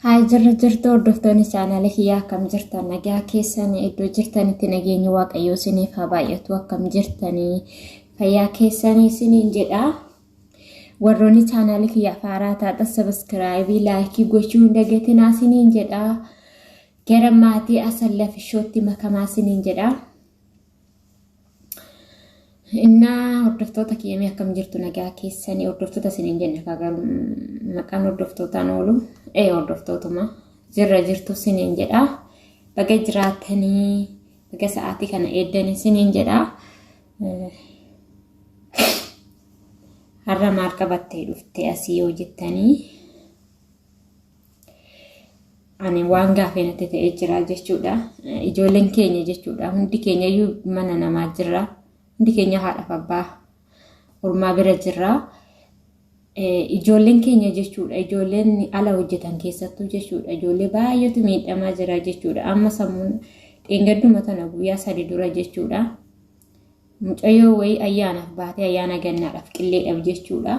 Haa jirra jirtu hordoftoonni chaanaala kiyyaa, akkam jirtan? Nagaa keessanii? Iddoo jirtanitti nageenyi Waaqayyoo isiniif haa baay'atu. Akkam jirtanii? Fayyaa keessanii isiniin jedha. Warroonni chaanaala kiyyaaf haaraa taatan sabiskiraayibii, laayikii gochuu hin dagatinaa isiniin jedha. Gara maatii Asallafishootti makamaa isiniin jedha. Innaa hordoftoota kiyyamee, akkam jirtu? Nagaa keessanii? Hordoftoota isiniin jenna kaa, garuu maqaan hordoftootaan oolu ee hordoftootuma jirra jirtu isiniin jedha. Baga jiraatanii, baga sa'aatii kana eeddanii isiniin jedha. Har'a maal qabattee dhufte asii yoo jettanii, ani waan gaafii natti ta'ee jira jechuudha. Ijoolleen keenya jechuudha. Hundi keenya iyyuu mana namaa jirra. Hundi keenya haadhaaf abbaa ormaa bira jirra. Ijoolleen keenya jechuudha. Ijoolleen ala hojjetan keessattuu jechuudha. Ijoollee baay'eetu miidhamaa jira jechuudha. Amma sammuun dheengadduma tana guyyaa 3 dura jechuudha. Mucayyoo wayii ayyaanaaf baatee, ayyaana gannaadhaaf qilleedhaaf jechuudha.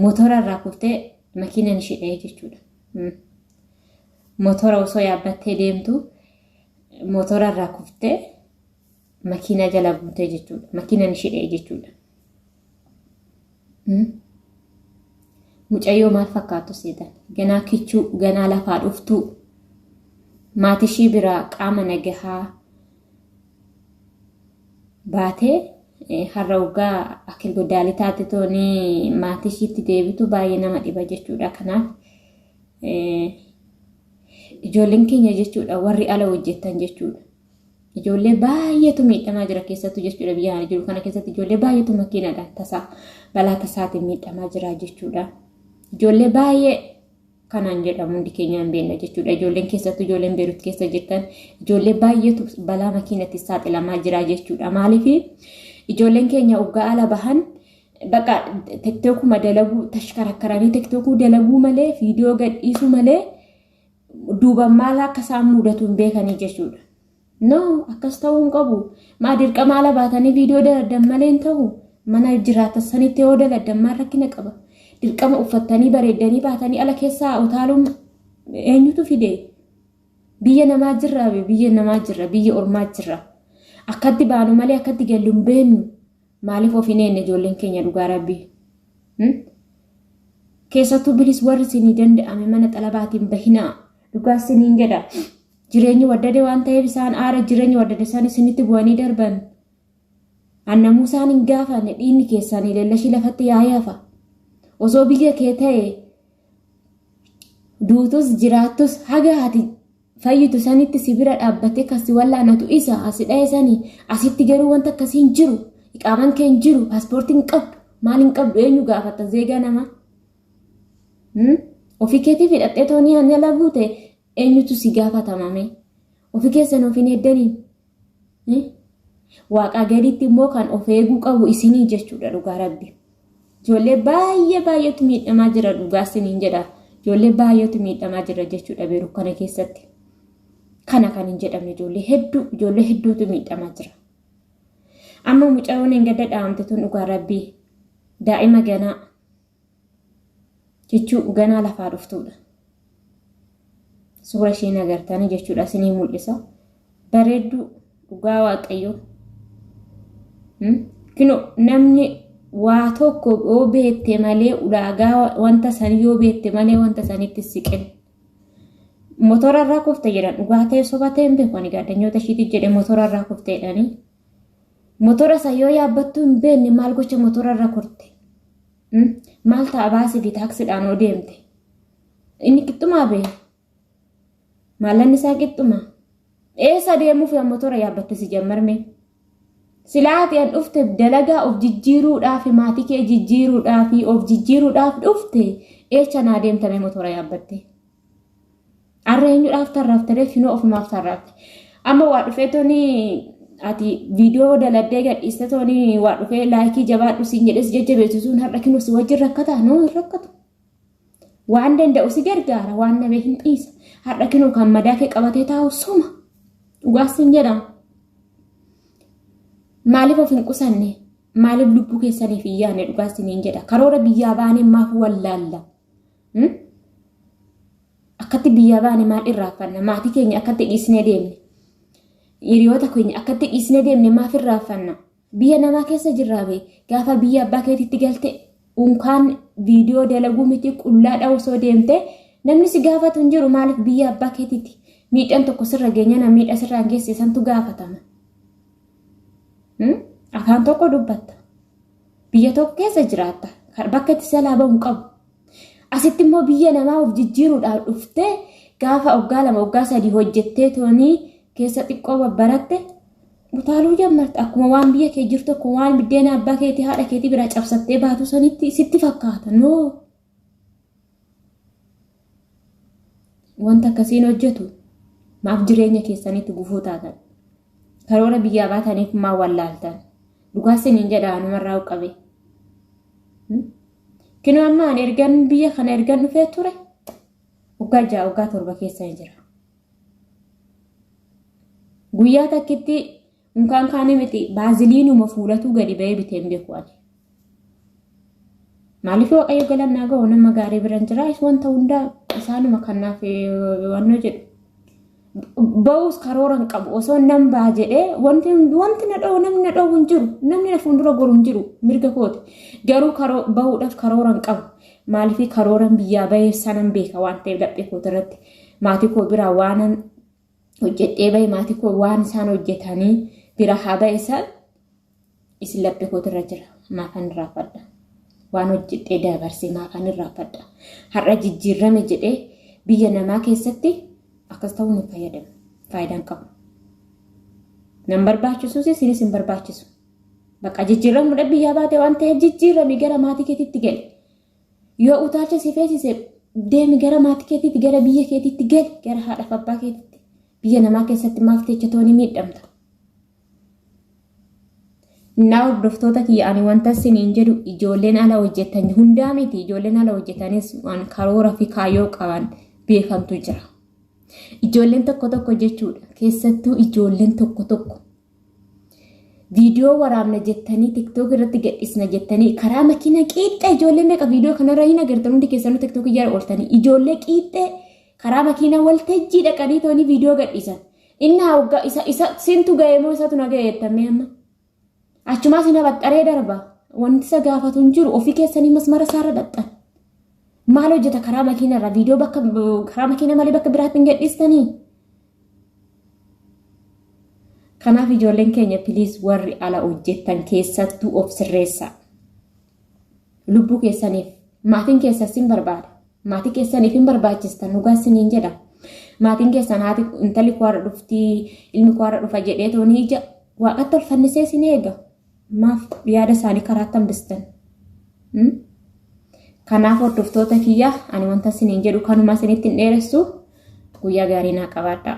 Motora irraa kuftee makiinaan ishee dha'ee jechuudha. Motora osoo yaabbattee deemtu motora irraa kuftee makiinaa jala buutee jechuudha. Makiinaan ishee dha'ee jechuudha. Mucayyoo maal fakkaattu seetan? Ganaa kichuu, ganaa lafaa dhuftuu, maatii ishii biraa qaama nagahaa baatee har'a waggaa akil goddaalii taate toonii maatii ishiitti deebitu baay'ee nama dhiba jechuudha. Kanaaf ijoolleen keenya jechuudha, warri ala hojjettan jechuudha. Ijoollee baay'eetu miidhamaa jira keessattuu jechuudha, biyya kana jiru kana keessatti ijoollee baay'eetu makiinaadhaan tasaa balaa tasaatiin miidhamaa jira jechuudha. Ijoollee baay'ee kanaan jedhamu hundi keenya hin beekna jechuudha. Ijoolleen keessattuu ijoolleen Beerut keessa jirtan ijoollee baay'eetu balaa makiinatti saaxilamaa jira jechuudha. Maaliif ijoolleen keenya waggaa ala bahan bakka tiktookuma dalaguu tashkarakkaranii tiktookuu dalaguu malee, viidiyoo gadhiisuu malee duuban maal akka isaan mudatu hin beekanii jechuudha. No, akkas ta'uu hin qabu. Maa dirqama ala baatanii viidiyoo daladan malee hin ta'u. Mana jiraatan sanitti yoo daladan maal rakkina qaba? Dirqama uffattanii bareeddanii baatanii ala keessaa utaaluun eenyutu fide? Biyya namaa jirra, biyya namaa jirra, biyya ormaa jirra. Akkatti baanu malee akkatti gallu hin beeknu. Maaliif of hin eenne ijoolleen keenya, dhugaa rabbii? Keessattuu bilis warri isinii danda'ame mana xalabaatiin bahinaa. Dhugaa isiniin jedha. Jireenyi waddade waan ta'eef isaan aara jireenya waddade isaan isinitti bu'anii darban. Annamuu isaan hin gaafanne, dhiinni keessanii lallashii lafatti yaa'ee hafa. Osoo biyya kee ta'e duutus jiraattus haga ati fayyitu sanitti si bira dhaabbatee kan si wallaanatu isa asi dha'e sanii. Asitti garuu wanta akkasii hin jiru. Iqaaman kee hin jiru, paaspoortii hin qabdu, maal hin qabdu, eenyu gaafatta zeegaa namaa? Ofii keetii fidhattee toonii hanga buute eenyutu si gaafatamame? Ofii keessan of hin eeddanii? Waaqaa gaditti immoo kan of eeguu qabu isinii jechuudha, dhugaa rabbi. Ijoollee baay'ee baay'eetu miidhamaa jira, dhugaa isiniin jedha. Ijoollee baay'eetu miidhamaa jira jechuudha Beerut kana keessatti. Kana kan hin jedhamne ijoollee hedduu, ijoollee hedduutu miidhamaa jira. Amma mucayoon hin gadda dhahamte tun, dhugaa rabbii, daa'ima ganaa jechuu ganaa lafaa dhuftuudha. Suura isheen agartanii jechuudha, isinii mul'isa. Bareedduu, dhugaa waaqayyoo. Kino namni waa tokko yoo beekte malee, ulaagaa wanta sanii yoo beekte malee wanta sanitti siqin. Motora irraa kufte jedhan, dhugaa ta'e soba ta'e hin beeku, ani gaaddanyoota ishiitti jedhe motora irraa kufte jedhanii. Motora isa yoo yaabbattuu hin beekne maal gocha motora irra korte? Maal ta'a baasii fi taaksiidhaan yoo deemte? Inni qixxumaa bee? Maallanni isaa qixxuma? Eessa deemuuf yaa motora yaabbatte si jammarme? Silaa ati an dhufte dalagaa of jijjiiruudhaaf, maatii kee jijjiiruudhaaf, of jijjiiruudhaaf dhufte, eecha naa deemtame motora yaabbatte? Arra eenyudhaaf tarraafte ree? Finoo ofumaaf tarraafte. Amma waa dhufee toni ati viidiyoo daladdee gadhiiste toni waa dhufee laayikii jabaadhu siin jedhee si jajjabeessu sun har'a kinoo si wajjin rakkataa? Noo, hin rakkatu. Waan danda'u si gargaara, waan nabee hin dhiisa. Har'a kinoo kan madaa kee qabatee taa'u suma. Dhugaas siin jedhama. Maaliif of hin qusanne? Maaliif lubbuu keessaniif hin yaadne? Dhugaas siin jedha. Karoora biyyaa baanee maaf wallaalla? Akkatti biyyaa baane maal irraanfanna? Maatii keenya akkatti dhiisnee deemne. Hiriyoota keenya akkatti dhiisnee deemne maaf irraanfanna? Biyya namaa keessa jirraa bee gaafa biyya abbaa keetiitti galte unkaan viidiyoo dalaguu miti qullaa dha'u osoo deemte namni si gaafatu hin jiru maaliif biyya abbaa keetiitti miidhaan tokko sirra geenyana miidha sirraan geesse santu gaafatama. Afaan tokko dubbatta. Biyya tokko keessa jiraatta. Bakka itti salaa bahu hin qabu. Asitti immoo biyya namaa of jijjiiruudhaaf dhuftee gaafa waggaa 2 waggaa 3 hojjettee toonii keessa xiqqoo babbaratte utaaluu jammarta. Akkuma waan biyya kee jirtu akkuma waan biddeena abbaa keetii haadha keetii biraa cabsattee baatu sanitti sitti fakkaata. Noo. Wanta akkasiin hojjetu maaf jireenya keessanitti gufuu taatan? Karoora biyyaa baataniif maa wallaaltan? Dhugaa isiniin jedha anumarraa qabe. Kinoo amma ani ergan biyya kana ergan dhufee ture waggaa 6 waggaa 7 keessa jira. Guyyaa takkitti unkaan kaanii miti baaziliinuma fuulatuu gadi ba'ee bitee hin beeku ani. Maaliif waaqayyo galannaa ga'u nama gaarii biran jira wanta hundaa isaanuma kanaaf wannoo jedhu. Ba'uus karoora hin qabu osoo nan ba'a jedhee wanti wanti na dha'u namni na dha'u hin jiru namni na fuuldura goru hin jiru mirga kooti. Garuu bahuudhaaf karoora hin qabu. Maaliif karooran biyyaa bahee sanan beeka waan ta'eef laphee kooti irratti maatii koo biraa waanan hojjedhee bahe maatii koo waan isaan hojjetanii bira haa bahe isaan isin laphee kooti irra jira maafan irraanfadha. Waan hojjedhee dabarsee maafan irraanfadha. Har'a jijjiirrame jedhee biyya namaa keessatti akkas ta'uun hin fayyadamu. Faayidaan qabu. Nan barbaachisus isinis hin barbaachisu. Bakka jijjiirramuudha biyyaa baate waan ta'eef jijjiirrami gara maatii keetiitti gali. Yoo utaalcha si feesise deemi gara maatii keetiitti gara biyya keetiitti gali gara haadhaaf abbaa keetiitti. Biyya namaa keessatti maaf teecha tooni miidhamta. Naa hordoftoota kiyya ani wanta isiniin jedhu ijoolleen ala hojjetan hundaa miti ijoolleen ala hojjetanis waan karoora fi kaayyoo qaban beekantu jira. Ijoolleen tokko tokko jechuudha keessattuu ijoolleen tokko tokko viidiyoo waraabna jettanii tiktook irratti gadhiisna jettanii karaa makiina qiixxee ijoollee meeqa viidiyoo kanarra hin agartan hundi keessanuu tiktook ijara ooltanii ijoollee qiixxee karaa makiina waltajjii dhaqanii toonii viidiyoo gadhiisan. Inni haa waggaa isa isa sintu ga'e moo isatu na ga'e jettamee amma. Achumaa sin habaxxaree darba. Wanti isa gaafatu hin jiru ofii keessanii masmara isaarra dhaqxan. Maal hojjeta karaa makiina irraa viidiyoo bakka karaa makiina malee bakka biraatti hin gadhiistanii. Kanaaf ijoolleen keenya piliis warri ala hojjettan keessattuu of sirreessaa. Lubbuu keessaniif maatiin keessan sin barbaada. Maatii keessaniif hin barbaachistan dhugaa isiniin jedha. Maatiin keessan haati intalli koo har'a dhufti ilmi koo har'a dhufa jedhee toonii ija waaqatti ol fannisee isin eega. Maaf yaada isaanii karaatti hambistan? Kanaaf hordoftoota kiyya ani wanta isiniin jedhu kanuma isinitti hin dheeressu guyyaa gaarii naa qabaadhaa.